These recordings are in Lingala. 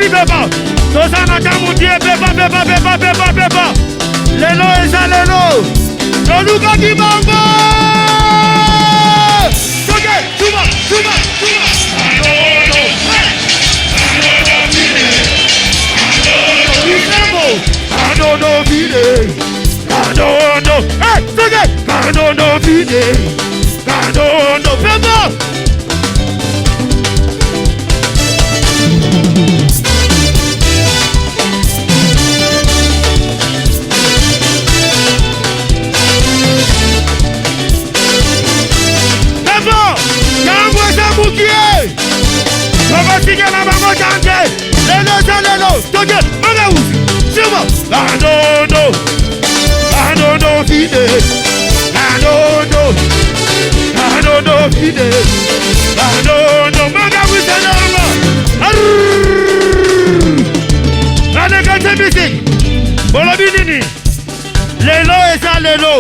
Balobi pepa toza na ntango die pepa pepa pepa pepa pepa lelo eza lelo tolukaki bango toke tuma tuma tuma Kanono vide, kanono, hey, toke, kanono vide, kanono, pepa. Pepa, tango eza mokie, tokotikela bango tanke, lelo eza lelo, toke, mangauzi, sima, kanono, kanono vide, kanono. Kanono vide, kanono mangauzi nanga, Alekate musique, bolobi nini? Lelo eza lelo.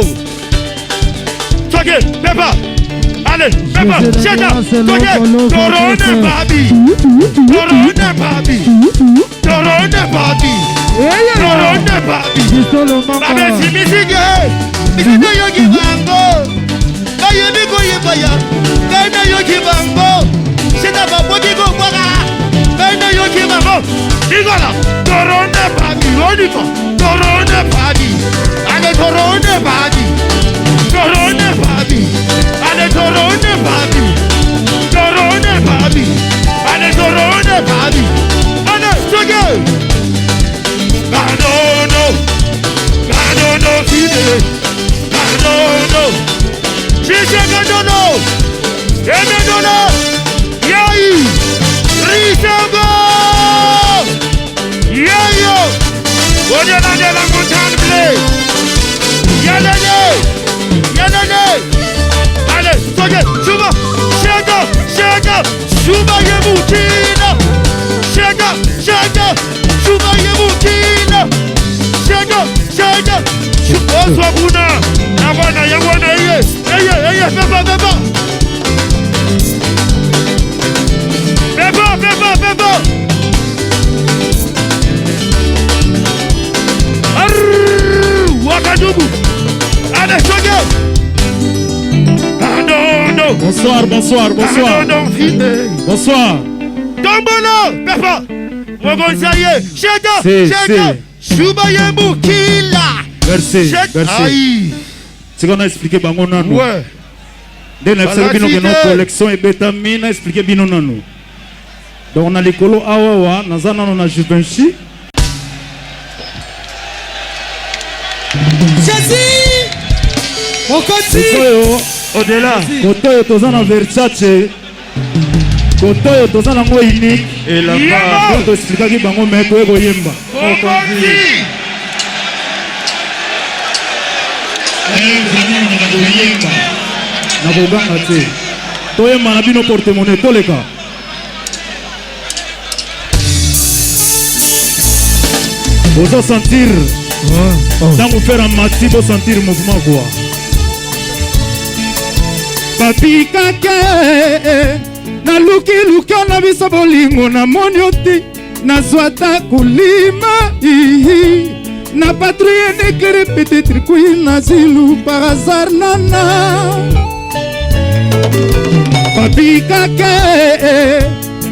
Toke, Pepa. Allez, Pepa, Cheta, Toke, Corona Babi. Corona Babi. Corona Babi. Corona Babi. Babeti musique, musique yoki bango. Bayebi koyeba ya, ngai nayoki bango. Cheta baboki kobwaka, ngai nayoki bango. Nicola, Corona Babi, Onifa, Corona Babi. Allez, Corona Babi. Corona Babi. Allez, Corona Babi. Corona Babi. Allez, Corona Babi. Allez, Toke. Kanono. Kanono fide. Kanono. Chiche Kanono. Emenono. Yayi. Risango. Yayo. Au-delà de la montagne bleue. Yalele. Yalele. Allez, Toke, Chuma. Chega, Chega. Chuma Yemukina. Chega, Chega. Chuma Yemukina. Chega, Chega. Ozwa kuna. Yangwana, yangwana, eye. Eye, eye, pepa, pepa. Pepa, pepa, pepa. Arrrr, Wakadugu. Allez, Toke. Kanono. Bonsoir, bonsoir, bonsoir. Kanono, fide. Bonsoir. Tombolo, pepa. Mokonzi aye. Chega, Si, chega. Shuba yembu kila. Merci, Chega. merci. Aïe. Sika na expliquer bango nanu. Ouais. Nde na expliquer bino Balati ke no te. collection ebetami na expliquer bino nanu. Donc na likolo awawa naza nano na Givenchy. Jésus Mokonzi Oyo Au-delà. kote oyo toza na Versace. Kote oyo toza nango unique. Yemba. Donc toexplikaki bango me toye koyemba. Mokonzi. Vraiment na koyemba. Na koganga te. Toyemba na bino porte-monnaie toleka. Bozo sentir ntango faire mati bo sentir mouvement quoi. Papi kake naluki luki na biso bolingo namoni yo te nazwa ata kolima ihi na patrouille nekere peut-être kui na zilu par hasard nana Papi kake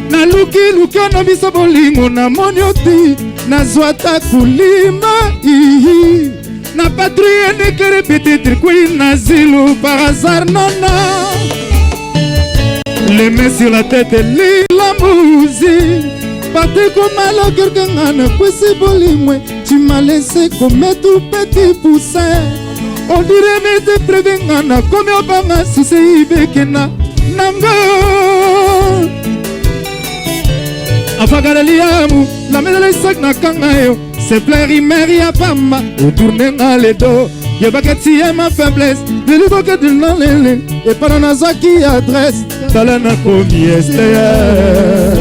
naluki luki na biso bolingo namoni yo te nazwa ata kolima ihi na patrouille nekere peut-être kui na zilu par hasard nana. Les mains sur la tête, lila mouzi. Parti comme alors quelqu'un en a kwesi bolimwe. Tu m'as laissé comme un tout petit poussin. On dirait mais t'es prévu ngana comme obanga si c'est ibekena. Nango. Afagara liamu, la medele sak na kanga yo. C'est plaire imeri ya pamba, otourne nga le dos. Yebaka tie ma faiblesse, deluboke du nalele. Epana nazwaki adresse, tala nakomi STR.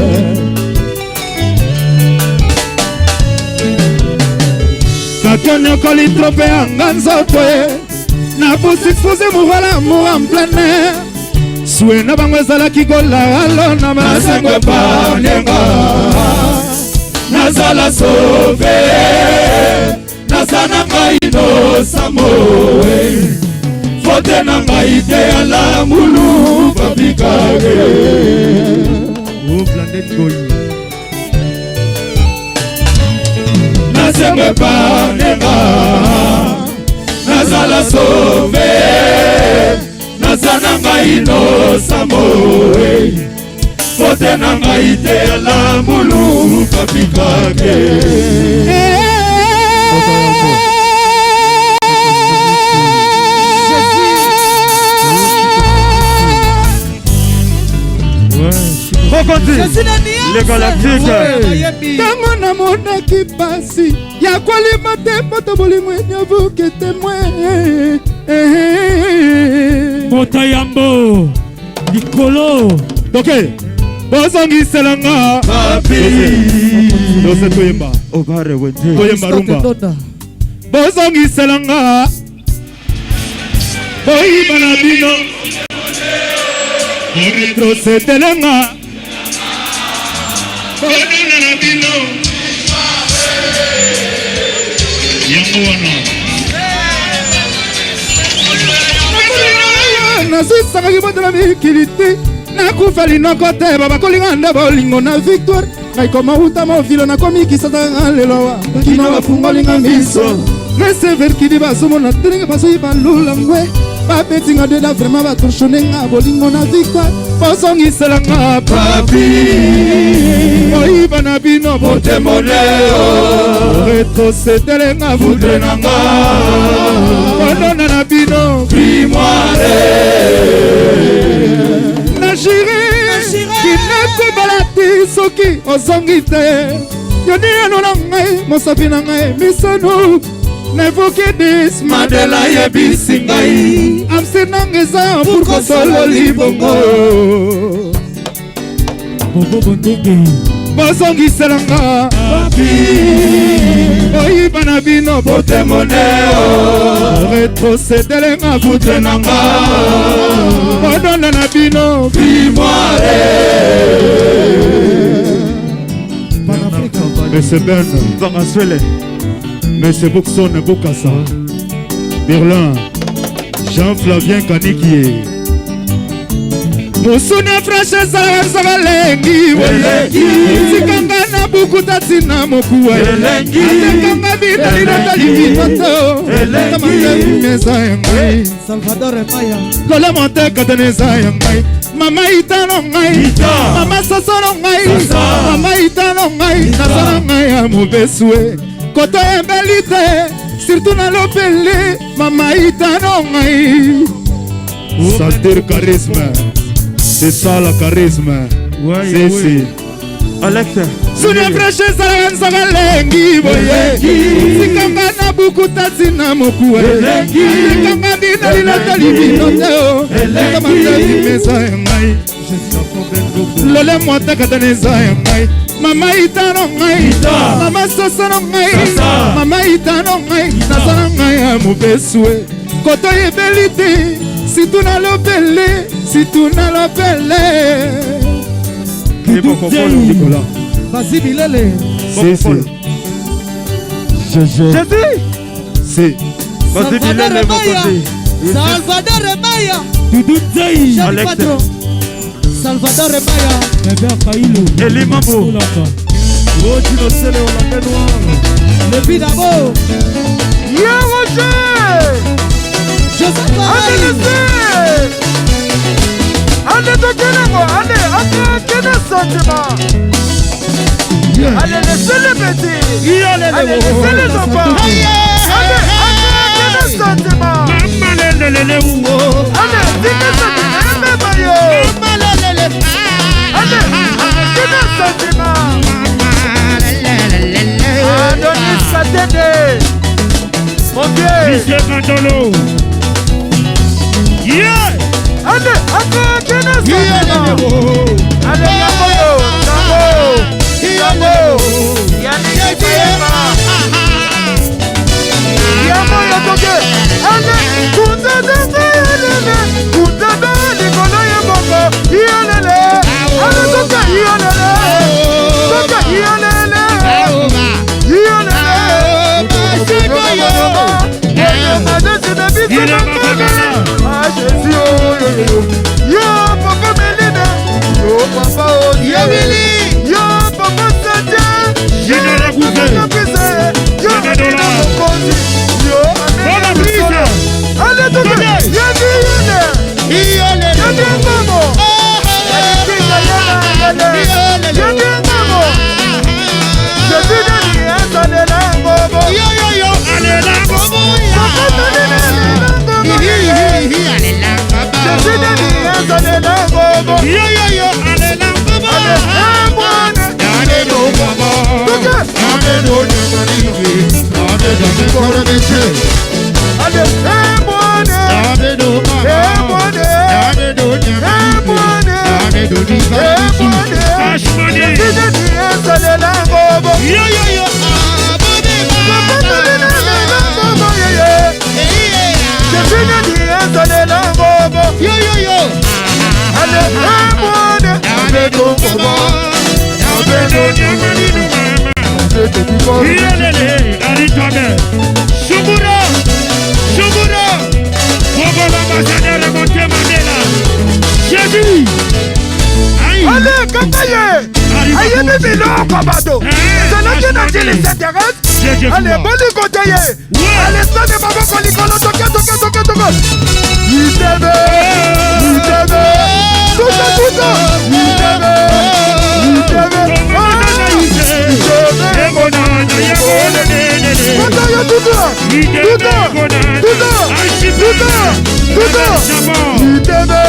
Kakonyokoli trope yanga nzoto ye napusi expose moral amour en plein air. Sue na bango ezalaki kola alo na masengo eparnyenga. Nazala sauvé, naza na ngai nosamoe, fote na ngai te ala mulu papikake. Nasembe panenga, nazala sauvé, naza na ngai nosamoe, fote na ngai te ala mulu papikake. Les Galactiques. Ntango namonaki pasi ya kolima te moto bolingo enyavuke témoin. Moto yambo likolo. Ok, bozongisela nga dose, toyemba. Obare wenze. Toyemba rumba. Bozongisela nga boyiba na bino, boretrocedele nga bonana na bino, yango wana nazwisakaki botela mikili te, nakufa linoko te, babakolinga nde bolingo na victoire. Ngai koma uta mofilo, nakomi kisasa lelo wa kino bafungolinga miso reseverkidi, bazomona telenge, bazoyi balula ngwe, babetinga deda vraiment, batorchone nga bolingo na victoire. Bozongisela nga papi boyiba na bino botemoneo, retrocedele nga voudre na nga bonona na bino na jiri kinekobala ti soki ozongi te, yoni yano na ngai, mosapi na ngai misanu nevokidis. Mandela yebisi ngai amsi nanga eza pour kosololi bongo. Bobo Bondenge. Bozongisela nga boyiba na bino botemoneo, retrocedele nga voudre na nga bonona na bino. Primoire. Monsieur Ben. Vangaswele. Monsieur Bookson Bokassa, Berlin, Jean-Flavien Kanikie. Mosuna frache ezalaka lengi, tikanga na bukuta ntina mokuwa, atekanga binalina talibinoto eza ya ngai. Salvador Maya. Lolemo tekatene eza ya ngai, mama itano ngai, mama sosolo ngai, mama itano ngai, naza na ngai ya mobesue koto ebeli te, surtout nalopeli mama itano ngai. Sentir charisme, c'est ça la charisme. Ouais, Si, ouais. si. Alex. Suna frache ezalaka nzaka lengi boye, tikanga na bukuta ntina mokuwa, tikanga bina talibino te o tamatazimeza ya ngai, lolemo atakatana eza ya ngai, mama itano ngai, mama sosano ngai, mama itano ngai, naza na ngai ya mobesue koto yebeli te, situ nalopele, situ nalopele. Nicolas. Bazi Bilele. Si, si. Jésus. Si. Vas-y, Bilele, Salvador Maya. Mokondi. Salvador Maya. Dudu Nzei. Jean Alex. Patron. Salvador Maya. Bébé Kailou. Eli Mambo. Ojino Sele Hollandais Noir. Le Bidabo. Yeah, Roger. Joseph Allez, Pareil. laissez. Allez, tokenengo. Allez, allez, kene sentiment. Allez, laissez les petits. Allez, laissez les enfants. Allez, allez, kene sentiment. Allez, dike sentiment. Eme bayo. Allez, kene sentiment. Adonis Katende. Mon vieux. Monsieur Kandolo. Yeah. Allez, allez, kene sentiment. Allez, Yango, Yango, Yango, Yannick Mayema. Yango yotoke. Allez, kunzadebe, elele, kunzadebe, likolo ye bongo, iyelele. Allez, toke, iyelele. Toke, iyelele. Allez, eh, mwana. Eh, mwana. Eh, mwana. Eh, mwana. Tijeni esalela ngobo. Yo, yo, yo. Tijeni esalela ngobo. Yo, yo, yo. Allez, eh, mwana. Shugura, Shugura, Bobo l'ambassadeur motema Mandela, Jésus. Aïe. Allez, kaka ye. Ayebi biloko bato. Ezalaki na tilisa terrasse. Allez, bolingo te ye. Allez, stade maboko likolo toke toke toke toke. Itebe, itebe. Tuta tuta. Itebe, itebe. Ah, itebe. Tuta yo tuta. Tuta, tuta, tuta, tuta. Itebe,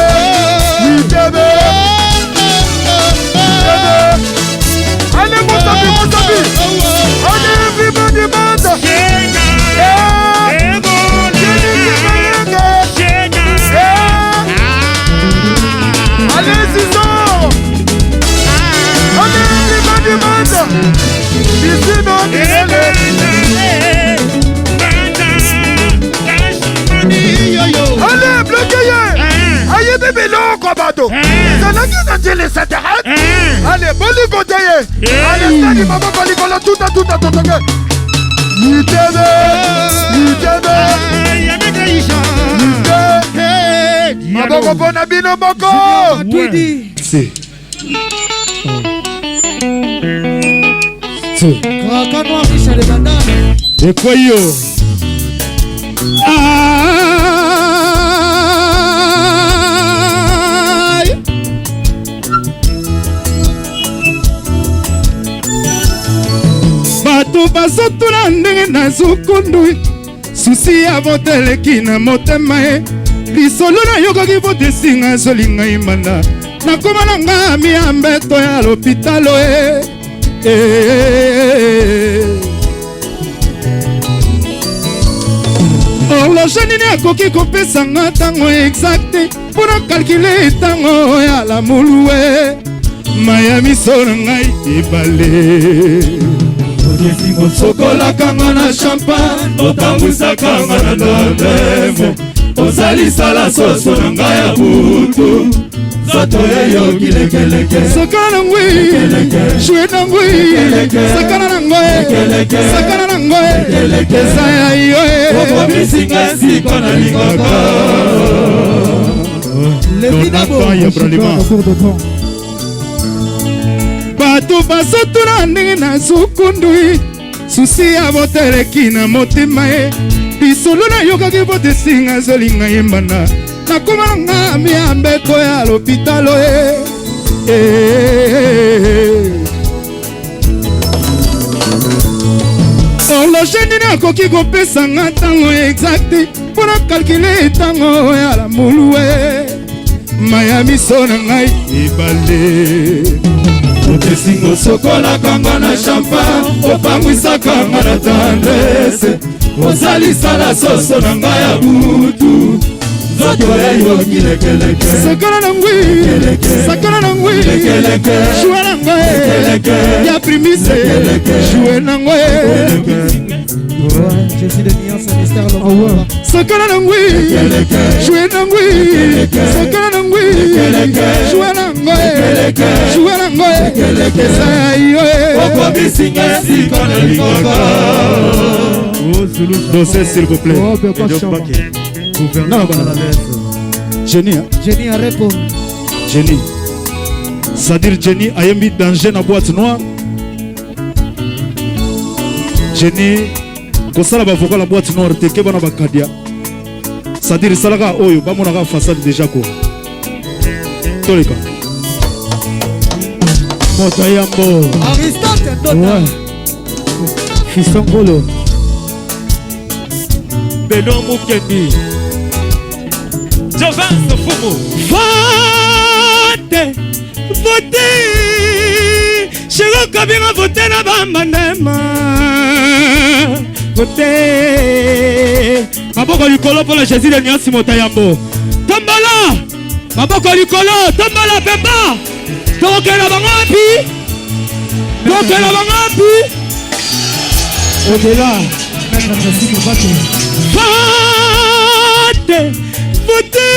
itebe. Itebe. Allez, Moussabi, Moussabi. Allez, everybody, band. Eh, Allez, Zizo. Allez, everybody, band. Ici, non, Allez, bloquez. Ayebi biloko bato. Ezalaki na ntilisa terrasse. Allez, bolingo te ye. Allez, stadi maboko likolo tuta tuta totoke. Itebe, itebe. Ite. Maboko mpona bino moko. Matuidi. Si. Si. Kaka noir Richard de Bandana. Ekweyo. Ai. Bato bazotuna ndenge nazokundwi susi ya vote eleki na motema ye lisolo nayokaki vote esinga ezolinga imbanda nakoma na nga miya mbeto ya lopitalo e Eh. Horloge nini akoki kopesa nga ntango exacte mpo na kalkule ntango ya lamulu e maya miso na ngai ebale Osokolaka nga na champagne, otambwisaka nga na tandemo, ozalisala soso na ngai ya butu, nzoto eyoki lekeleke. Sakana na ngwi jue na ngwi sakana na ngwe sakana na ngwe eza ya yo e. Okomisinga esika nalingaka. Le Vidabo. Donathan Yebralima. Bato bazotuna ndenge nazokundwi susi ya boteleki na motema ye lisolo nayokaki vote esinga ezolinga yembana nakoma na nga miya mbeto ya lopitalo e Eh. Horloge nini akoki kopesa nga ntango exacte mpo na kalkule ntango ya lamulu e maya miso na ngai ebale. Otesinga osokolaka nga na champagne, opangwisaka nga na tendresse, ozalisala soso na ngai ya butu, nzoto eyoki lekeleke. Sakana na ngwi sakana na ngwi jue na ngwe ya primise jue na ngwe. Ouais, Jésus de nuance, Mystère Lomba. Sakana na ngwi jue na ngwi sakana na ngwi jue na ngwe jue na ngwe eza ya yo e. Okomisinga esika nalingaka. Dossier, s'il vous plaît. Oh, ben, quoi, chama. Non, non, non. Jenny, hein? Jenny Arepo. Jenny. C'est-à-dire Jenny ayembi danger na boîte noire. Jenny kosala bavocal na boîte noire te keba na bakadia. C'est-à-dire esalaka oyo bamonaka façade déjà ko. Toleka. Moto yambo. Aristote Ndota. Ouais. Fiston Ngolo. Benoît Mukendi. Jovance Fumu. Vote, vote. Shiro Kabira vote na bambandema. Vote maboko likolo mpo na Jésus de Nuance moto yambo. Tombola maboko likolo, tombola pemba. Tokokela bango wapi? Tokokela bango wapi? Au-delà, Maître Tracy Mobate. Vote, vote,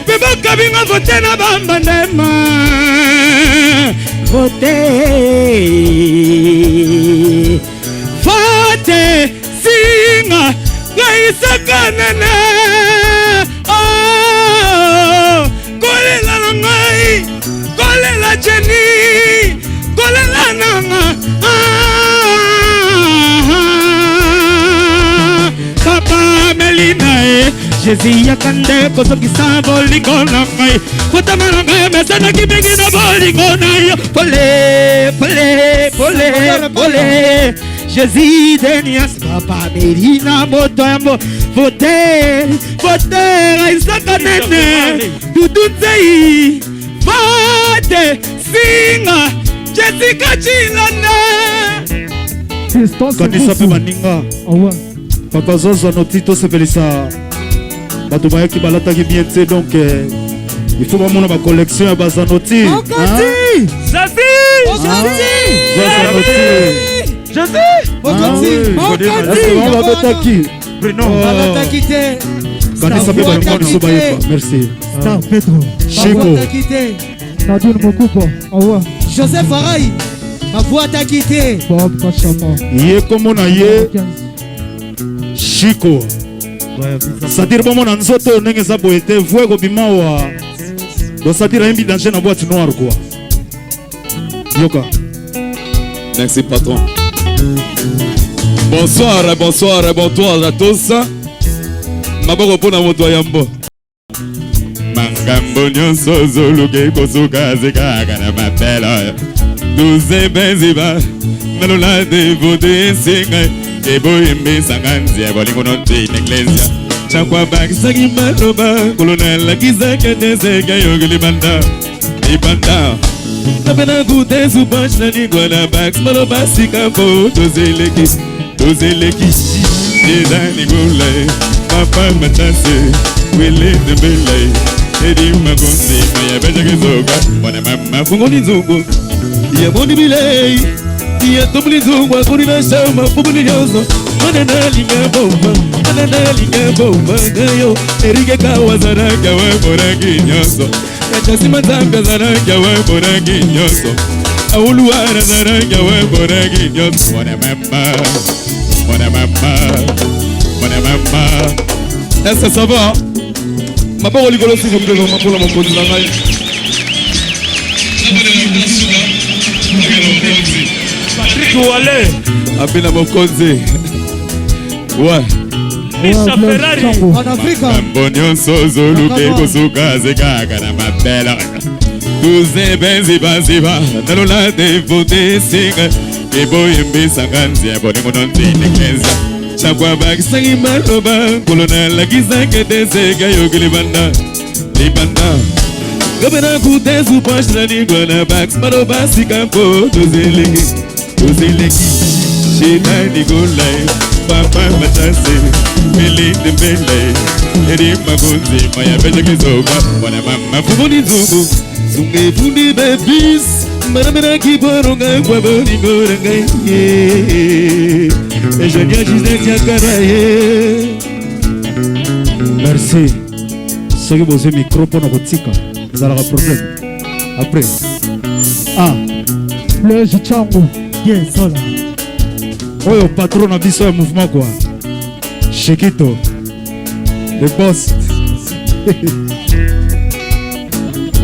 mpe bakabinga vote na bambandema. Vote, vote, singa ngai sakanene. Oh, kolela na ngai, kolela Jenny, kolela nanga. Ah, papa melina e Jésus yaka nde kozongisa bolingo na ngai, kotama na ngai mesanaki mingi na bolingo na yo. Pole pole pole pole, Jésus de Nuance, papa melina moto yambo. Vote, vote, Isaka nene dudu nzei. Vote singa Jessica Chilanda. Fiston Kanisa mpe Sebufu. baninga. Awa. Papa zozwa noti, tosepelisa bato bayaki balataki bien te, donc il faut bamona bacollection ya bazanoti. Mokonzi! Zazi! Mokonzi! Jésus! Mokonzi! Mokonzi! Babetaki. Bruno! Balataki te. Kanisa mpe baninga biso bayeba. Merci. Star Petro. Shiko. Bavuataki te. Nadine Mokupa. Awa. Joseph Arai. Bavuataki te. Bob Kachama. Ye kombo na ye Shiko, c'est-à-dire bomona nzoto oyo ndenge eza boye te, voix ekobima wa, donc c'est-à-dire ayembi danger na boîte noire quoi. Yoka. Merci patron. Bonsoir, bonsoir, bonsoir à tous. Maboko mpona moto ya yambo. Makambo nyonso ozoluka ekosuka se kaka na mapela oyo. Tuzebeziba nalola devote esengai eboyembisanga nzia bolingo note na eglesia chakwa bakisaki maloba kolona alakisaki teseka yoki libanda libanda napena kute supanche na lingwa na bax maloba sika mpo tozeleki tozeleki eza likola papa matase wele tembela edi makonzi mayabejaki zoka mwana mama fungoli nzungu yamoni bilei yatomboli nzungu akoli na shama fungoli nyonso mana nalinga boma mana nalinga boma ngayo erike kawazanaka wemoraki nyonso kachasima nzambe azalaki wemoraki nyonso auluwana azalaki wemoraki nyonso mwana mama mwana mama mwana mama. Est-ce que ça va? Maboko likolo s'il vous plaît, vraiment mpona mokonzi na ngai. Patrick Wale! Abina mokonzi, ouais. Misha Ferrari! En Afrique. Makambo nyonso ozoluka ekosuka se kaka na mapela tuzebezibaziba nalola devote esinga eboyembisanga nzia bolingo nontina eklezia chakwa bakisaki maloba nkolo nalakisaki teseka yoki libanda libanda ngabena kutesu panche na lingwa na bax maloba sika mpo tozeleki tozeleki shina nikolai papa matase milinde mbele eri makonzi mayabejaki zoka mwana mama fungoli nzungu zungu efundi bebis manamelaki boronga kwa bolingo na ngai ye ejania gisnetiakara ye. Merci. Soki bozwi micro mpona kotika ezalaka problème après. Ah. Blaise Changu. Yes, hola. Oyo patron na biso ya mouvement quoi, Shekito le boss.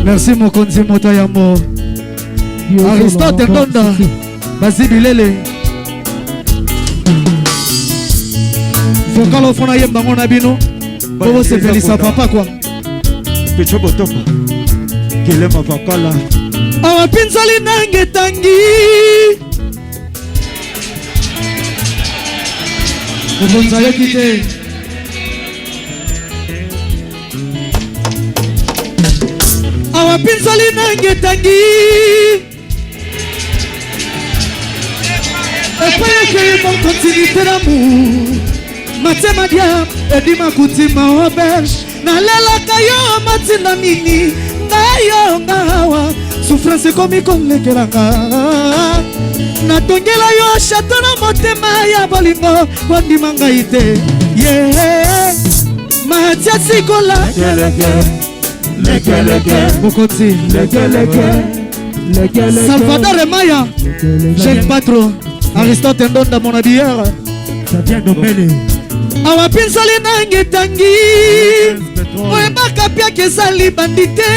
Merci Mokonzi moto yambo. Aristote Ndonda. Bazi Bilele. Vocal ofona yemba ngo na bino. Bobo sepelisa papa quoi. Pecho Botoko! Kilema Vakala! Awa pinzali nange tangi. Mokonzi ayoki te. Awa pinzali nange tangi. Epai Okei bon continuité d'amour Mathieu Madia Edi Makutima Auberge nalelaka yo matinda nini ngai yo nga awa souffrance ekomi kolekela nga natongela yo chateau na motema ya bolingo bondima ngai te ye yeah. Mathieu Sikola mokonzi Salvador Emaya Jacques Patro Aristote Ndonda mon habilleur awa mpinzoli nange etangi oyebaka piaka eza libandi te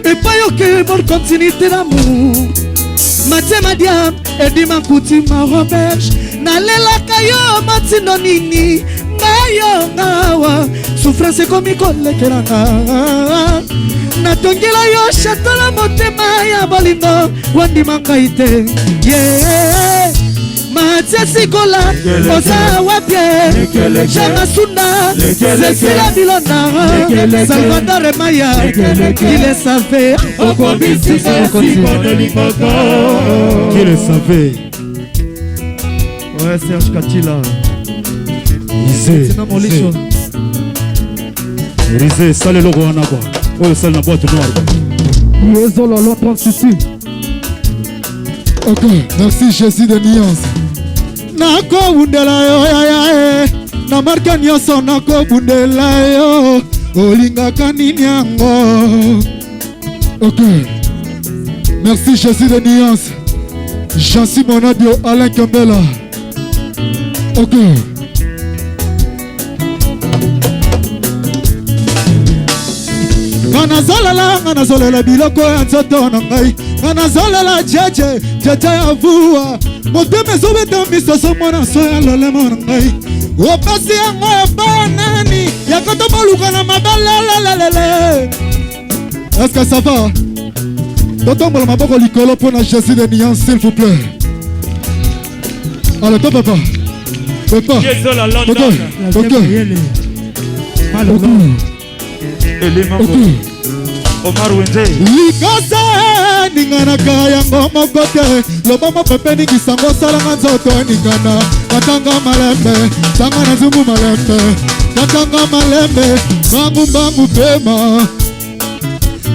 epai oke bonne continuité d'amour matie madiam edima kutima roberge nalelaka yo matindo nini ngai yo ngawa souffrance ekomi kolekela nga natongela yo chateau na motema ya bolingo wandima ngai te yeah. Matia Sikola oza wapi Jean Masunda Cecilia Bilonda Salvador Maya qui le savait Qui le savait Ouais, Serge Katila. Isée. Élysée, sale eloko wana kwa. Oyo sale na boîte noire kwa. Yezolo London City. Ok, merci Jésus de nuance. Nakobundela yo yaya e na marke nyonso nakobundela yo olingaka nini yango Ok. Merci Jésus de nuance. Jean-Simon Monadio, Alain Kembela. Ok. Nga nazolela nga nazolela biloko ya nzoto na ngai nga nazolela jeje jeje ya vua motema ezobeta misoso mwana so ya lolemo na ngai opesi yango epa nani yakoto boluka na mabelelelelele Est-ce que ça va? Totombola maboko likolo mpo na Jésus de nuance, s'il vous plaît. Allez, toi papa. Papa. Ok. Ok. Ok. Omar Wenze. Likasa eninganaka yango moko te loba mopepe ningisango osalanga nzoto eningana katanga malembe tanga na zumbu malembe katanga malembe mbangu mbangu pema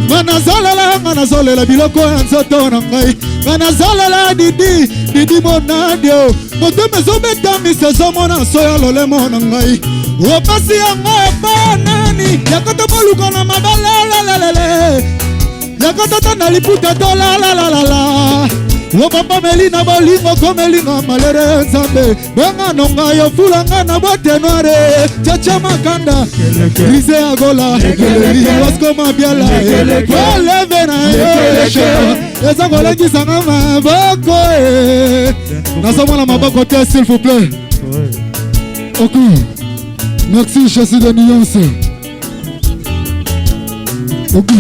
nga nazolela nga nazolela biloko ya nzoto na ngai nga nazolela didi didi monadio motema ezobeta miso ezomona so ya lolemo na ngai opesi yango epa nani yakota boluka na mabalelelelele yakota ta na liputa tolalalalala obambameli na bolingo komelinga malere nzambe benga nonga yo fula nga na boîte noire chacha makanda rise agola Vasco Mabiala oleve na yo eza kolengisa nga maboko eh. Nazomona maboko te s'il vous plaît. Ok. Merci Jésus de nuance. Ok.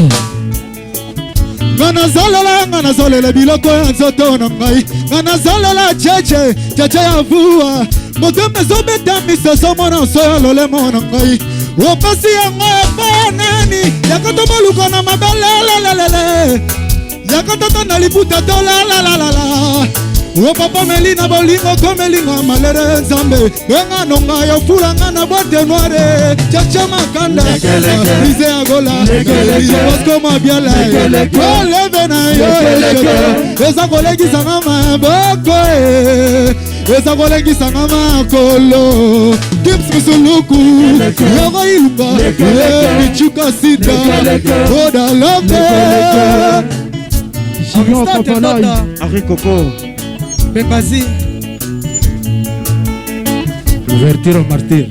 Nga nazolela nga nazolela biloko ya nzoto na ngai nga nazolela jeje jeje ya vua motema ezobeta misoso mona so ya lolemo na ngai opesi yango epa nani yaka toboluka na mabelelelelele yaka totanda liputa tolalalalala o papa meli na bolingo komelinga malere nzambe benga nonga yo fula nga na boîte noire chacha makanda rise agola Vasco Mabiala oleve na yo eza kolekisa nga maboko eza kolekisa nga makolo Gims Musuluku Yoko Ilunga Michuka Sita Oda Lombe Junior Papalai Henri Coco Bembazi Ouverture au martyr.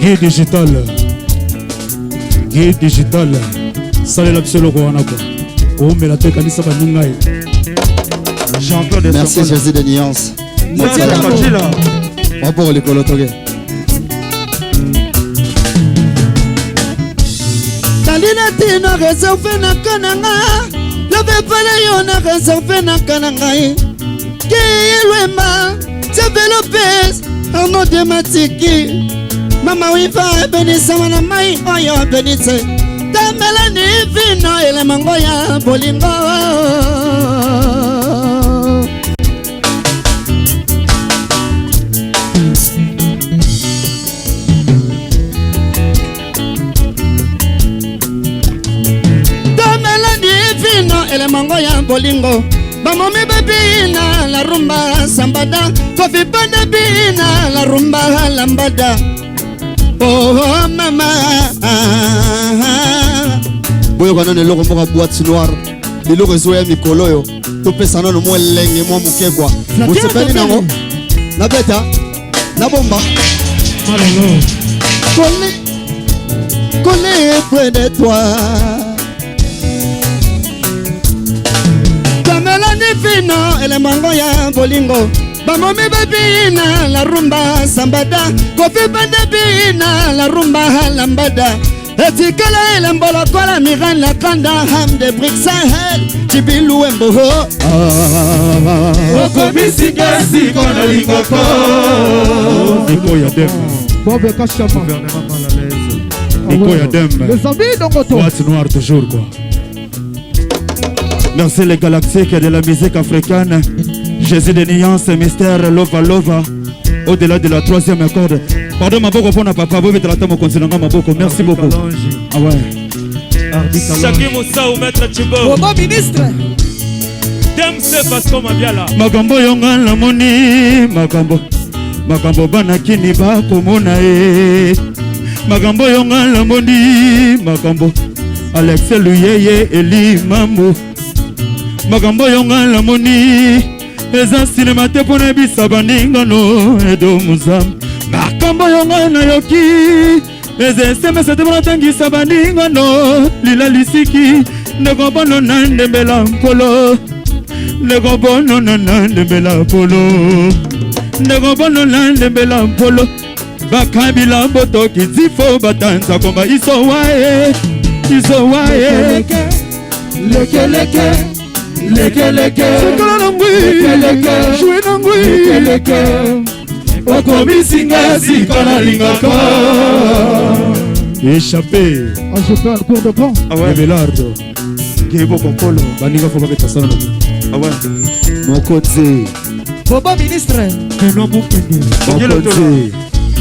Guy Digital. Guy Digital. Salela biso eloko wana kwa. Koumela te kanisa baninga ye. Jean-Claude Merci Jésus de nuance. Maboko likolo toke. Talina tina reserve na kananga Love pala yo na reserve na kananga Kiyelwemba Tebe Lopez Arnaud de Matiki Mama Wiva ebenisama na mai oyo benise Tamelani vino elemango ya bolingo. bolingo bamomi babina la rumba sambada kofi banda bina la rumba lambada oh mama. Boyoka nano eloko moko ya boîte noire, biloko ezoya mikolo oyo, topesa nano mwa elenge mwa moke kwa bosepeli nango nabeta nabomba Collé, collé près de toi. Kamelani fino elemango ya bolingo bamomi babina la rumba sambada kofi banda bina la rumba lambada etikala elembo lokola miran la kanda ham de Bruxelles Jibilu Emboho. Okomisi nga esika nalingaka. Nico Yadem. Bob Kashama. Gouvernement mal à l'aise. Nico Yadem. Les amis d'Ongoto. Boîte noire toujours quoi. Merci les galactiques de la musique africaine. Jésus de nuances, mystère, lova lova. Au-delà de la troisième corde. Pardon, maboko pona papa, vous êtes mon continent, maboko. Merci beaucoup. Ah ouais. Shaki Moussa ou Maître Chibo. Bobo ministre. DMC Vasco Mabiala. Makambo yonga namoni makambo makambo bana kini bakomona ye makambo yonga namoni makambo Alex Luyeye Eli Mambo makambo yonga namoni eza sinema te mpona ebisa baningano edo muzam makambo yonga nayoki eza SMS te mpona tangisa baningano lila lisiki ndeko bono na ndembela mpolo ndeko bono na ndembela mpolo ndeko bono na ndembela mpolo bakabila botoki zifo batanza komba iso waye iso waye Lekeleke, lekeleke, Sokola na ngwi. Lekeleke. Jouer na ngwi. Lekeleke. Okomisi nga esika nalingaka. Échappé. Ah, je fais un cours de grand. Ah ouais. Belardo. Gebo Kokolo. Baninga faut babeta sana na Ah ouais. Mokonzi. Bobo ministre. Benoît Mukende. Mokonzi.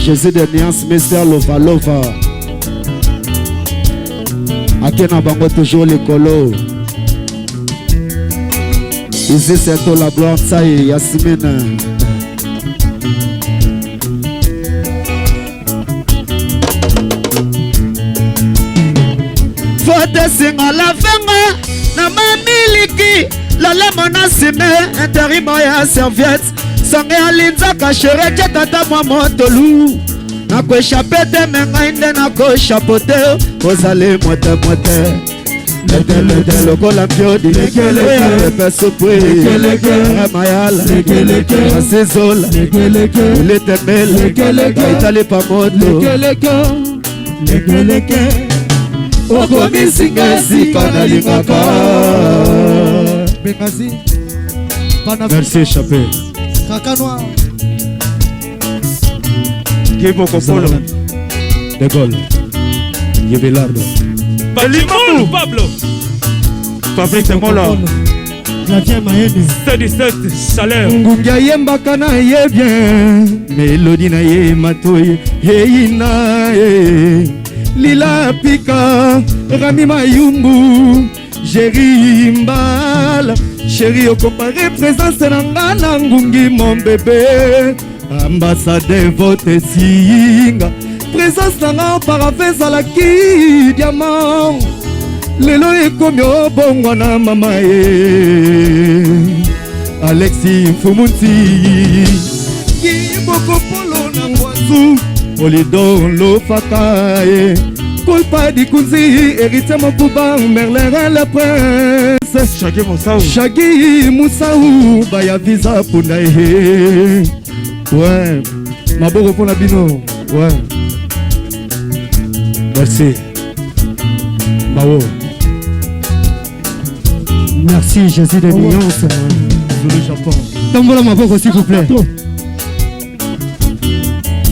Jésus de nuance, Mr. Lova Lova. Ake na bango toujours likolo. Ici c'est la gloire Tsaye Yasmine. Fote singa la fenga na mamiliki lolemo na nsime interimo ya serviette songe ya linzaka shere tie tata mwa motolu nakoeshape te me ngai nde nakoshapo te ozali motemote letelete lokola mpiodi oya pepe supui mayala asizola elitembele baitali pamoto. Lekeleke, okomisi nga esika nalingaka. Bengazi. Merci échappé. Kaka noir. Gebo Kokolo. De Gaulle. Yebelardo. Palimou Pablo. Fabrice Mola. Flavien Mayene. C17 Chaleur. Ngungi ayembaka na ye bien melodi na ye matoi eyina ye lila pika rami mayumbu jeri mbala sheri okompare présence na nga na ngungi mon bébé ambassadeur vote singa présence na nga auparavant ezalaki diamant lelo ekomi obongwana mama ye Alexis Mfumunti Kiboko polo na ngwazu Olidon lofaka ye Kulpa dikunzi héritier mokuba Merlin le prince Shaggy Moussao. Shaggy Moussao baya visa punda ye. Ouais, maboko mpona bino. Ouais. Merci. Mao. Merci Jésus de nuance. Zulu Japon. Tombola maboko s'il vous plaît.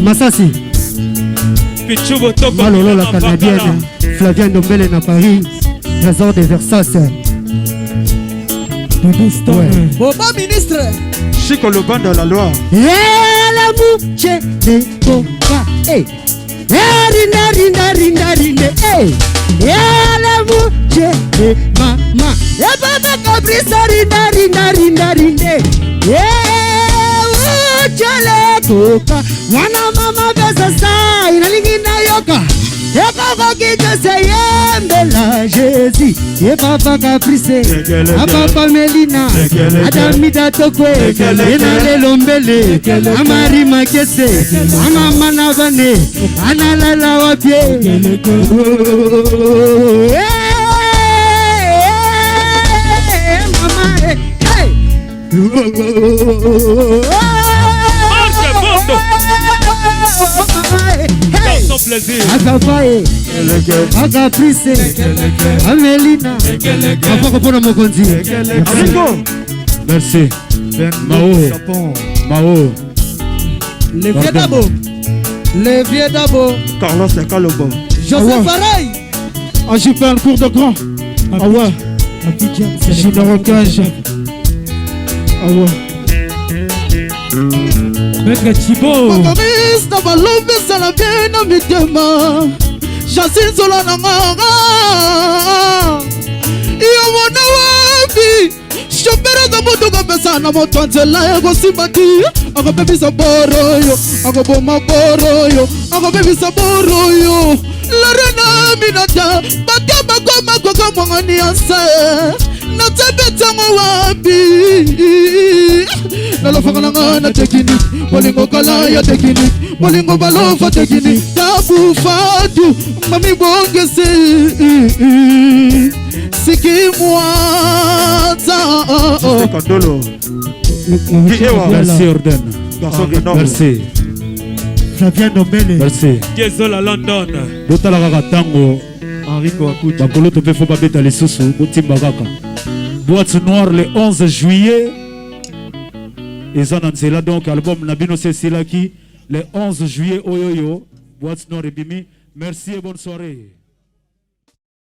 Masasi. Pichubo Toko. Malolo la canadienne. Flavien Ndombele na Paris. Trésor de Versace. Doudou Stone. Ouais. Bobo ministre. Chico Lubanda la loi. Elamuche de boka. Eh. Rinda rinda rinda rinda. Eh. Mujele mama Ebaba kabrisa rinda rinda rinda rinde Mujele koka Mwana mama pesa sai nalingi nayoka Ekokoki jose yembela Jésus Ye papa caprice Apapa Melina Adamida Tokwe Ena lelo mbele Amari Makese Amama na bane Analala wapie Mama hey. Marc Bondo. Dans son plaisir. Akafaye Akaprise Amelina Apako mpona mokonzi Merci. Mao. Mao. Le vieux Dabo. Le vieux Dabo. Carlos Kalobo. Joseph Faray. AJP en cours de grand. Ah ouais. Junior Cage. Ah ouais. Maître Thibaut. Makamisi na balombi ezala bien na mitema Jacine Zola na nganga yo mona wapi shofere aza motuka pesa na moto nzela ekosimba ti akobebisa boroyo akoboma boroyo akobebisa boroyo lorena minata bato bakoma kokamwanga nianse natebetango wapi nalofaka na nga na tekinike bolingo kala ya tekinike bolingo balofa tekinike tabu fatu mami bongese siki mwanza Kandolo. Merci Orden. Garçon de Nord. Merci. Flavien Nombele Merci. Diesel London. Botala kaka ntango bakolo to mpe fo babeta lisusu botimba kaka boîte noire le 11 juillet eza na nzela donc album na bino se esilaki le 11 juillet oyo oyo boîte noire ebimi merci et bonne soirée.